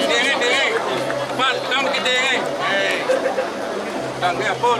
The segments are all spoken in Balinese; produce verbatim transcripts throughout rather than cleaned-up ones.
Diri, diri. Pan, kang ke diri. Hei. Kang dia pun.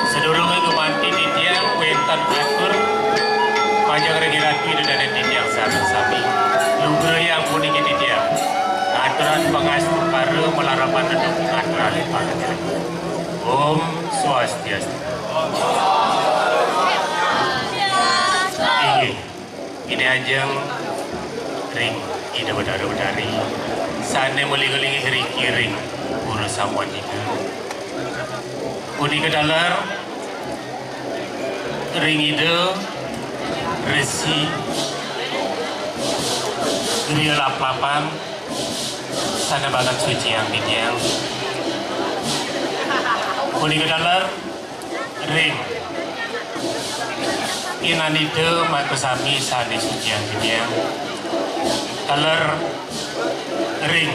Sadurunge gumanti titiang wenten atur majeng ring Ratu Ida Dane titiang sareng sami. Lugrayang puniki titiang. Aturan pangastungkara malarapan deduk aturan pangajeng. Om Swastiastu. Inggih. Ine ajeng ring Ida Betara Betari sane malinggih-linggih riki ring Pura Sambuan Tiga. Punika taler ring Ida Resi Griya Laplapan sane banget suciang titiang. Punika taler ring Inanita makasami sane suciang titiang. Taler ring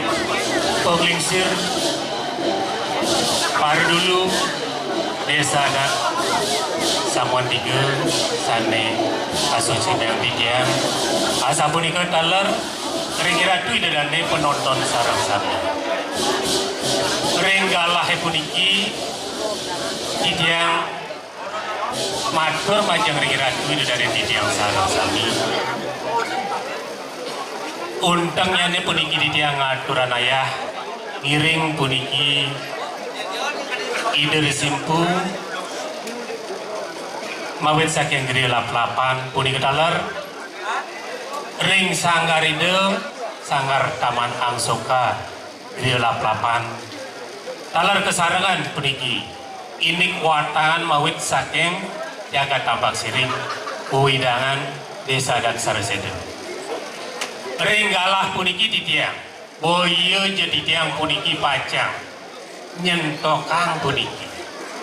panglingsir para dulu Desa Adat Sambuan Tiga sane asuciang titiang. Asapunika taler ring Ratu Ida Dane, penonton sareng sami. Ring galahe puniki titiang matur majeng ring Ratu Ida Dane titiang sareng sami. Untengnyane puniki titiang ngaturang ayah ngiring puniki Ida Resi Empu mawit saking Griya Laplapan punika taler ring Sanggar Ida, Sanggar Taman Angsoka. Griya Laplapan. Taler kasarengan puniki indik watangan mawit saking jagat Tambak Siring, wewidangan Desa Adat Sareseda. Ring galah puniki titiang, boya ja titiang puniki pacang nyentokang puniki.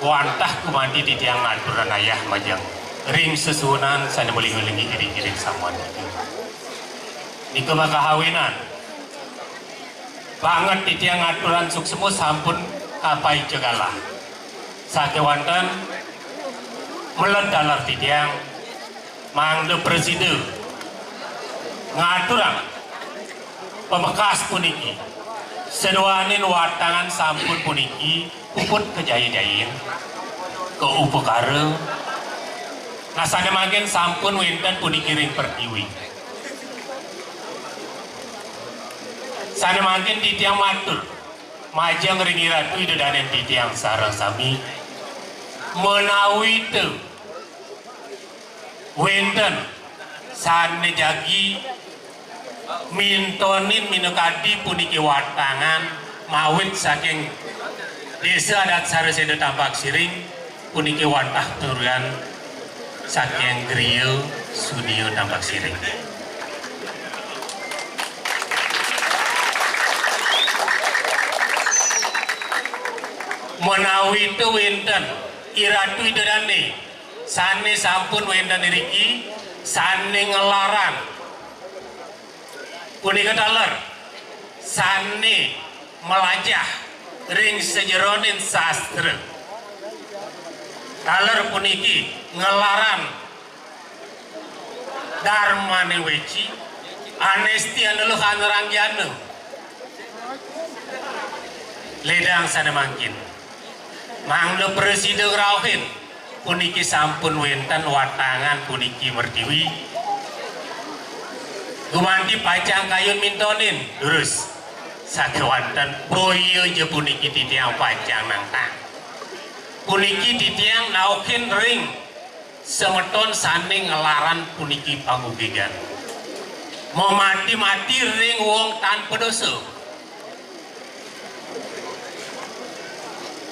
Wantah gumanti titiang ngaturang ayah majeng ring sesuunan sane malinggih-linggih iring-iring samuan titiang. Nika makahawinan banget titiang ngaturang suksma sampun kapaica galah. Sakewanten meled taler titiang mangda prasida ngaturang pamekas puniki. Saduaning watangan sampun puniki puput kajaya-jayin, kaupakara. Nah, sane mangkin sampun wenten puniki ring pertiwi. Sane mangkin titiang matur, Majeng ring Iratu Ida Dané titiang sareng sami, menawi té wénten sané jagi mintonin minakadi puniki watangan mawit saking Désa Adat Saraséda Tampak Siring, puniki wantah turunan saking griya Sunia Tampak Siring. Menawi té wénten Iratu Ida Dané sané sampun wénten iriki, sané nglarang punika taler sané mlajah ring sajeroning sastra. Taler puniki nglarang Darmané Weci, Anesti Aneluh Aneranjana. Ledang sané mangkin. Mangda prasida ngrauhin, puniki sampun wénten watangan puniki mertiwi. Gumanti pacang kayun mintonin, durus. Sakéwanten boya ja puniki titiang pacang nangtang. Puniki titiang nauhin ring semeton sané nglarang puniki pangugigan. Mamati-mati ring wong tan padosa.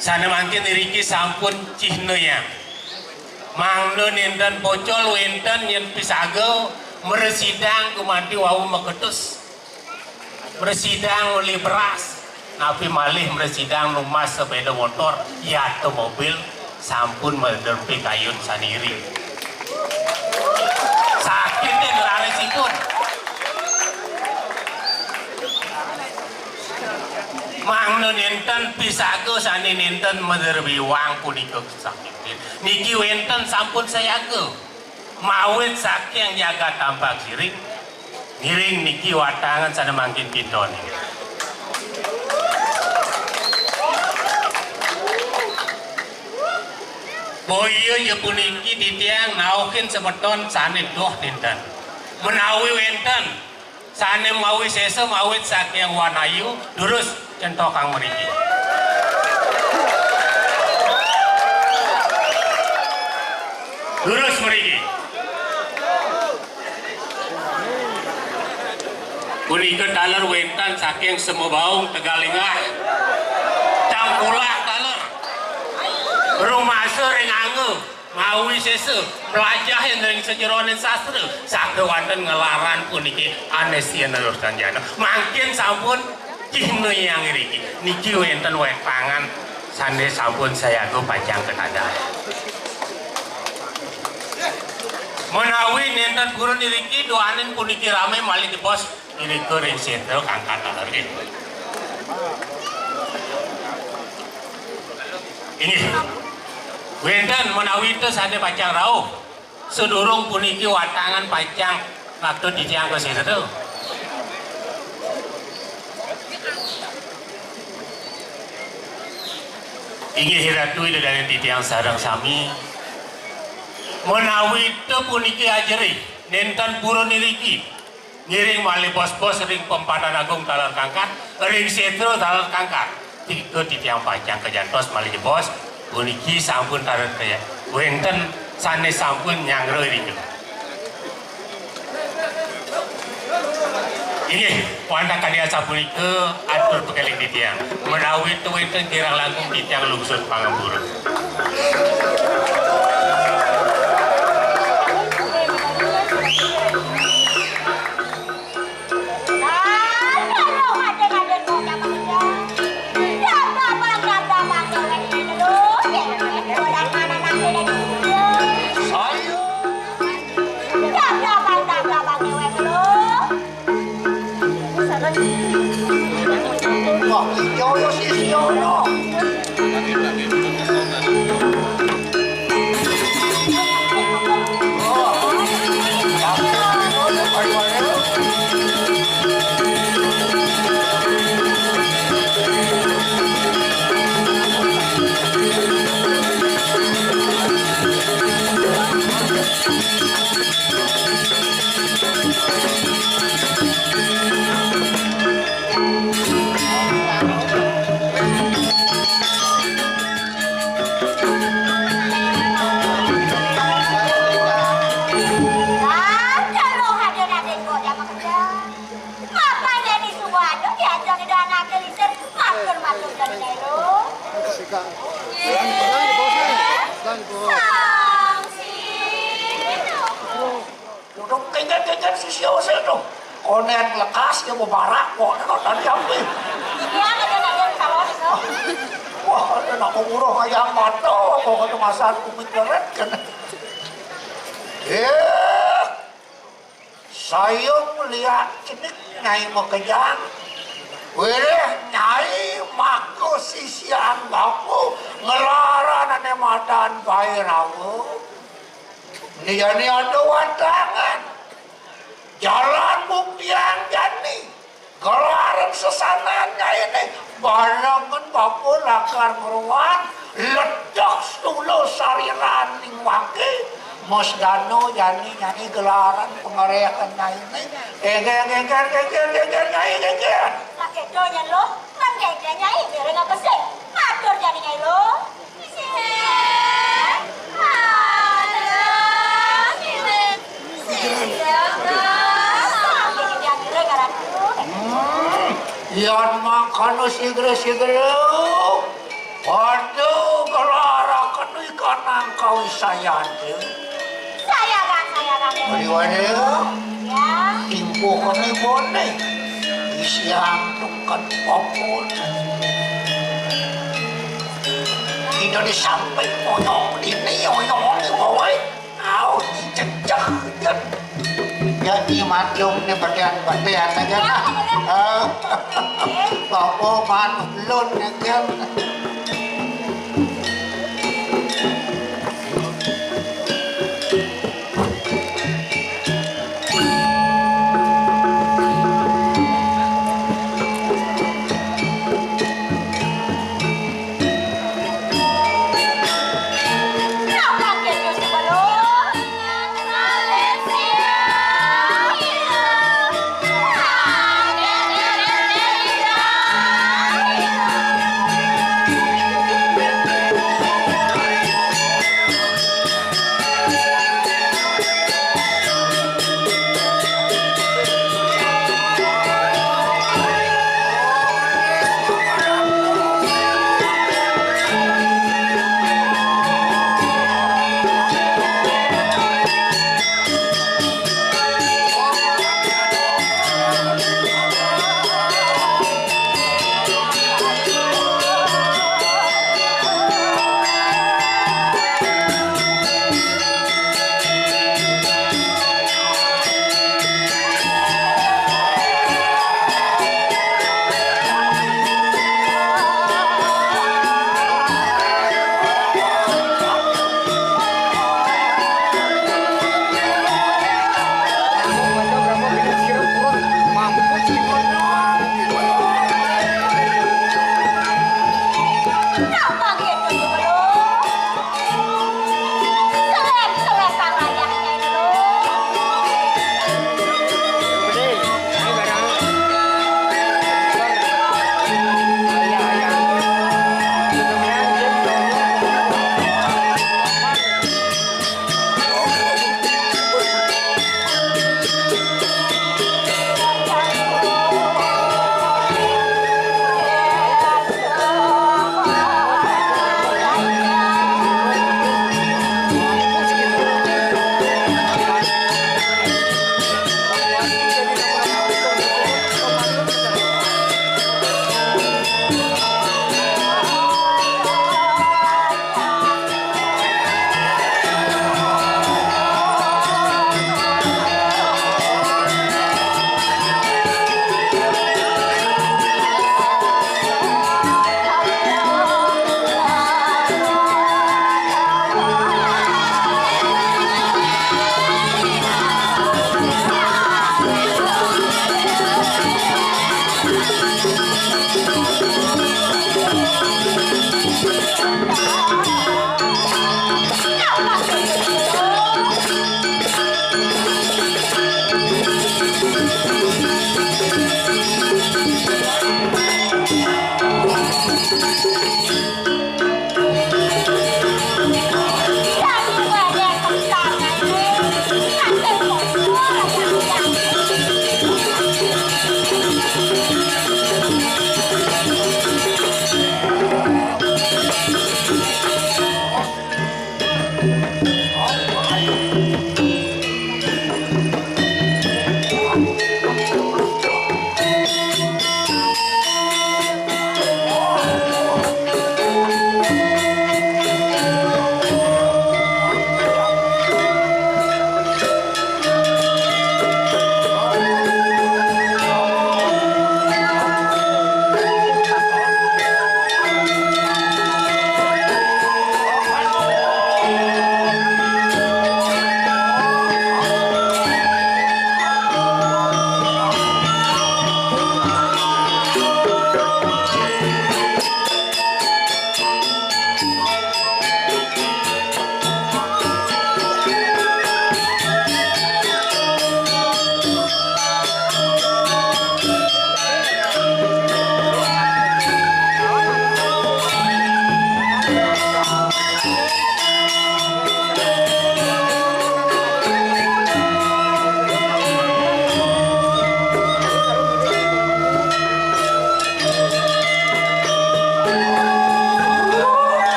Sané mangkin iriki sampun cihnayang. Mangda nénten pocol wénten yén pisaga mrasidang gumanti wau maketus. Mrasidang meli beras, napi malih mrasidang numbas sepéda motor, yata mobil, sampun madempi kayun sané iri. Sakitin rarisipun. Mangda nénten pisaga sané nénten madrebiwang punika sakitin. Niki wénten sampun sayaga. Mawit saking jagat Tampak Siring, ngiring niki watangan sané mangkin pintonin. Boya ja puniki titiang nauhin semeton sané doh nénten. Menawi wénten sané mawisésa mawit saking wanayu, durus centokang mriki. Durus mriki. Punika taler wénten saking Semabaung, Tegalinggah. Tangkulak taler. Rumasa ring angga. Mawisésa mlajahin ring sajeroning sastra, sakéwanten nglarang puniki Anesti Aneluh Aneranjana. Mangkin sampun cihnayang iriki. Niki wénten watangan sané sampun sayaga pacang katadah. Menawi nénten purun iriki, duaning puniki ramé malih jebos. Irika ring sétra kangkat taler nggih. Inggih. Wénten menawi té sané pacang rauh. Sadurung puniki watangan pacang ngatur titiang ka sétra. Inggih Ratu Ida Dané titiang sareng sami. Menawi té puniki ajerih, nénten purun iriki. Ngiring malih bos-bos ring Pempatan Agung taler kangkat, ring sétra taler kangkat. Tika titiang pacang kajantos malih jebos, puniki sampun taler kaya. Wénten sané sampun nyanggra ring. Inggih, wantah kadi asapunika, atur pakeling titiang. Menawi té wénten kirang langkung titiang lungsur pangampura. Wah, iya, iya, sih, iya, iya. Udah kengken-kengken si Sia Usé to. Konén lekas ké bebarak kok, no, tadi apa? Iya, ada, ada calon itu. Wah, ada nak buruh ayam mata, kok ada masan kumis beret kan. Eh, sayang lihat cenik Nyai makejang. Wiréh Nyai maka sisian bapa ngelaran ané madan Bairawa. Né jani ada watangan. Jalan buktian jani. Gelaran sesanan Nyai né. Barengan bapa lakar ngruan, ledek stula sariraning wangké. Mas Dano jani Nyai gelaran pangeréhan Nyai né. Géngger, géngger, géngger, géngger, Nyai géngger. Lagi donya lo, kan géngger Nyai, miring apa sih? Matur jani Nyai lo. Hmm, yan mangkana sigra-sigra, pada gelaraken ikanang kawisayan. Sayangan, sayangan. Beri wadah. Ya. Timpuh kene bone. Isian tuken popon. Kita disamping oyong ini, oyong ini, wawai. Au, dicecah. Jadi macam ni bagian-bagian aja lah. Ah, bapak manulun aja.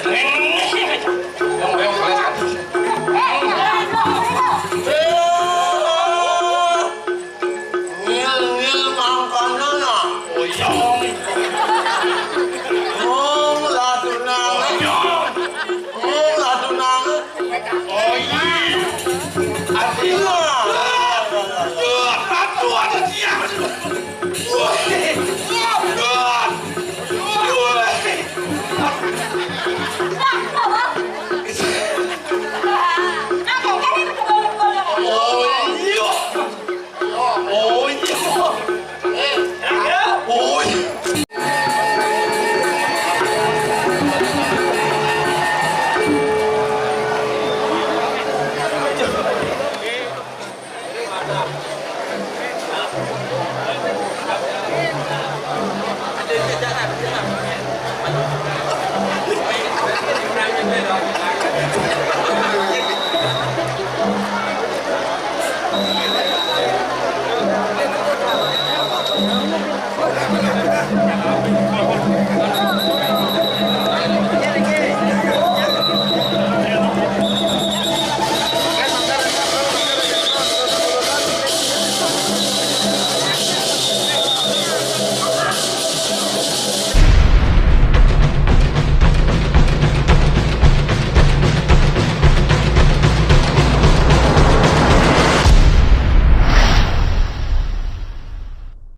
Yang nemu